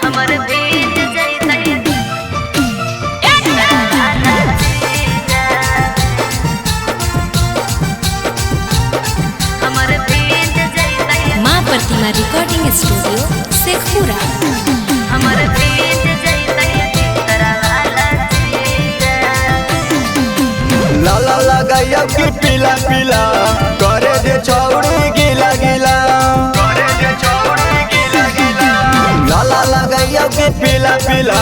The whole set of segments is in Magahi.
हमर भीज जइतै हमर भीज जइतै। माँ प्रतिमा रिकॉर्डिंग स्टूडियो शेखपुरा। हमर भीज जइतै भीतर वाला चीजा। लाला लगाइयो कि पीला पीला करे दे छौड़ी गीला गीला करे दे छौड़ी गीला गीला। लाला लगाइयो कि पीला पीला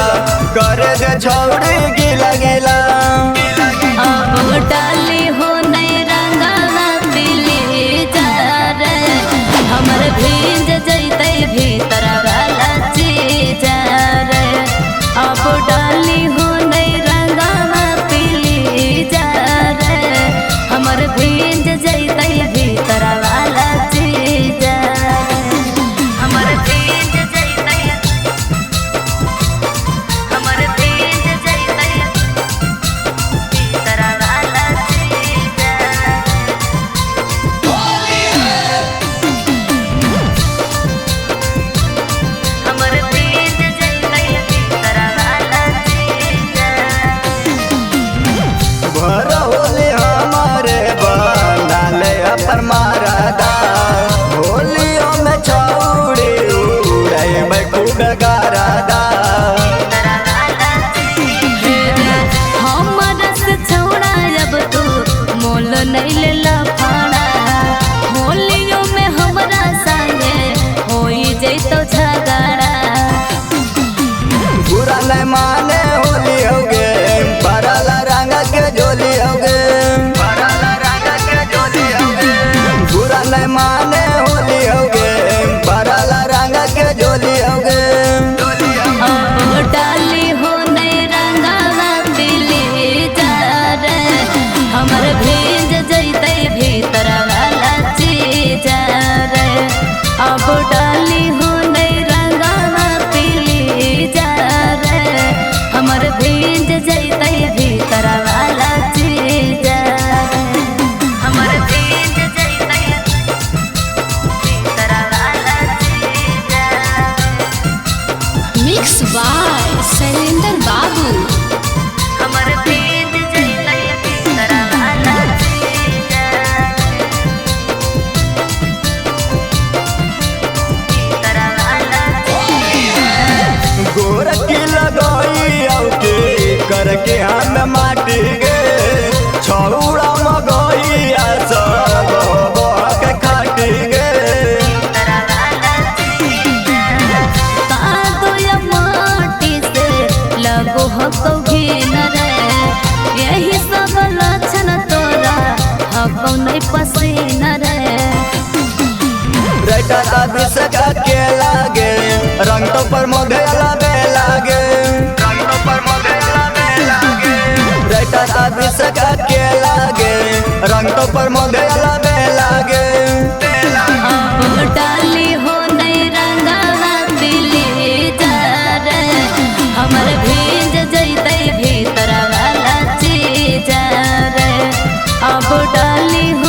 करे दे छौड़ी गीला गीला। अब डाली हो नहीं रंगावा पीली जा रे हमर भीज जइतै भीतर वाला चीजा रे। अब डाली हो नहीं रंगावा पीली जा रे हमर भीज जइतै भीतर वाला चीजा। हमर भीज जइतै हमर भीज जइतै भीतर वाला चीजा। हमर भीज जइतै भीतर वाला चीजा। भर होली हमारे बनाले अपन मारदा होलियों में छौड़ी उड़ै खूब गारदा। हमरा से छौड़ा अब तू मोल नहीं लेला फाड़ा होलियो में हमरा संगे होई जइतो झगड़ा। बुरा नहीं माने होली होगे बरला रंग के झोली होगे बरला रंग के झोली होगे। बुरा नहीं माने होली होगे बरला रंग के झोली होगे। अब डाली हो नहीं रंगावा पीली जा रे हमर भीज जइतै भीतर वाला चीजा रे। अब डाली हो नहीं रंगावा पीली जा रे हमर भीज जइतै भीतर वाला चीजा। हमर भीज जइतै भीतर वाला चीजा। मिक्स बाय शैलेंद्र बाबू। हमर भीज जइतै भीतर वाला चीजा। भीतर वाला चीजा। गोरकी लगाई के करके हम माटी गे छौड़ा मगई सब के खाटी गे। कादो या माटी से लगो हको घिन रे यही सब लक्षण तोरा हको नहीं पसीन रे। राइटर अभिषेक के लागे रंग तो पर मोधे लबे लागे रंग तो पर मोधे लबे लागे। राइटर अभिषेक के लागे रंग तो पर मोधे लबे लागे। अब डाली हो नहीं रंगावा पीली जा रे हमर भीज जइतै भीतर वाला चीजा रे। अब डाली हो